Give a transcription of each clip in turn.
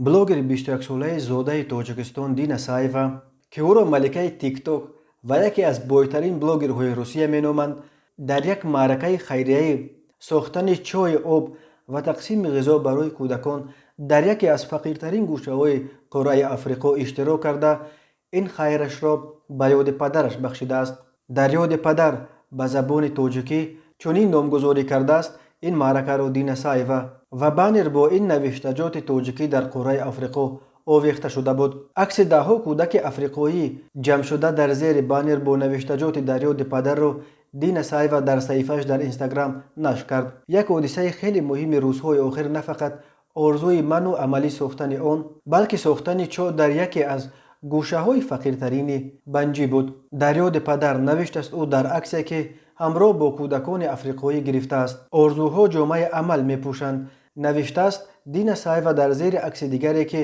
Блогери 21-солаи зодаи Тоҷикистон Дина Саева, ки ӯро маликаи Тикток ва яке аз бойтарин блогерҳои Русия меноманд, дар як маъракаи хайрияи сохтани чоҳи об ва тақсими ғизо барои кӯдакон дар яке аз фақиртарин гӯшаҳои қораи Африқо иштирок карда, ин хайрашро ба ёди падараш бахшидааст. «Дар ёди падар» ба забони тоҷикӣ чунин номгузорӣ кардааст ин маъракаро Дина Саева ва баннер бо ин навиштаҷоти тоҷикӣ дар қораи Африқо овехта шуда буд. Акси даҳҳо кӯдаки африқоӣ ҷамъшуда дар зери баннер бо навиштаҷоти «Дар ёди падар»-ро Дина Саева дар саҳифааш дар Инстаграм нашр кард. Як ҳодисаи хеле муҳими рӯзҳои охир на фақат орзуи ману амалӣ сохтани он, балки сохтани чоҳ дар яке аз гӯшаҳои фақиртарини Банҷӣ буд. «Дар ёди падар», навиштааст ӯ дар аксе, ки ҳамроҳ бо кӯдакони африқоӣ гирифтааст. «Орзуҳо ҷомаи амал мепӯшанд», навиштааст Дина Саева дар зери акси дигаре, ки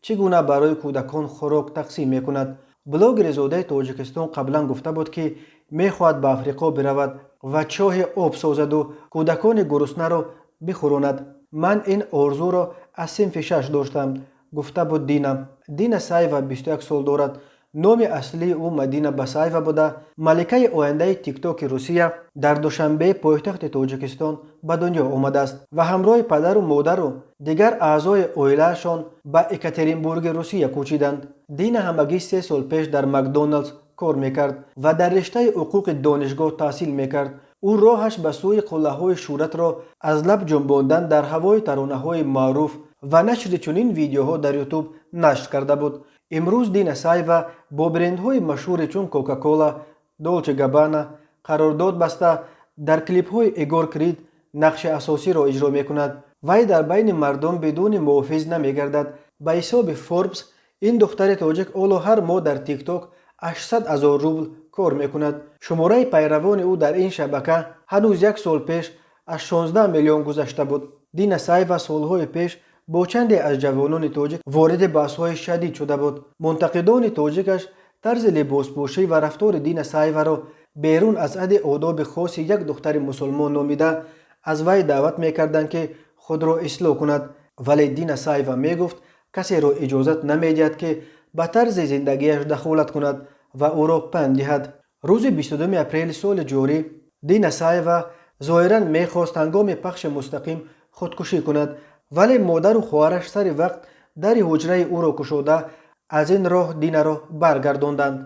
чӣ гуна барои кӯдакон хӯрок тақсим мекунад. Блогери зодаи Тоҷикистон қаблан гуфта буд, ки мехоҳад ба Африқо биравад ва чоҳи об созаду кӯдакони гуруснаро бихӯронад. «Ман ин орзуро аз синфи шаш доштам», гуфта буд Дина. Дина Саева 21 сол дорад. Номи аслии ӯ Мадина Басаева буда, маликаи ояндаи Тиктоки Русия дар Душанбе, пойтахти Тоҷикистон, ба дунё омадааст ва ҳамроҳи падару модару дигар аъзои оилаашон ба Екатеринбурги Русия кӯчиданд. Дина ҳамагӣ 3 сол пеш дар Макдоналдс кор мекард ва дар риштаи ҳуқуқи донишгоҳ таҳсил мекард. Ӯ роҳаш ба сӯи қуллаҳои шӯҳратро аз лаб ҷунбондан дар ҳавои таронаҳои маъруф ва нашри чунин видеоҳо дар Ютуб нашр карда буд. Имрӯз Дина Саева бо брендҳои машҳуре чун Кока-Кола, Долче Габбана қарордод баста, дар клипҳои Егор Крид нақши асосиро иҷро мекунад. Вай дар байни мардум бидуни муҳофиз намегардад. Ба ҳисоби Форбс, ин духтари тоҷик ҳоло ҳар моҳ дар Тикток 800 ҳазор рубл кор мекунад. Шумораи пайравони ӯ дар ин шабака ҳанӯз як сол пеш аз 16 миллион гузашта буд. Дина Саева солҳои пеш бо чанде аз ҷавонони тоҷик вориди баҳсҳои шадид шуда буд. Мунтақидони тоҷикаш тарзи либоспӯшӣ ва рафтори Дина Саеваро берун аз ҳадди одоби хоси як духтари мусулмон номида, аз вай даъват мекарданд, ки худро ислоҳ кунад. Вале Дина Саева мегуфт, касеро иҷозат намедиҳад, ки ба тарзи зиндагиаш дахолат кунад ва ӯро панд диҳад. Рӯзи 22 апрели соли ҷорӣ Дина Саева зоҳиран мехост ҳангоми пахши мустақим худкушӣ кунад, вале модару хоҳараш сари вақт дари ҳуҷраи ӯро кушода, аз ин роҳ Динаро баргардонданд.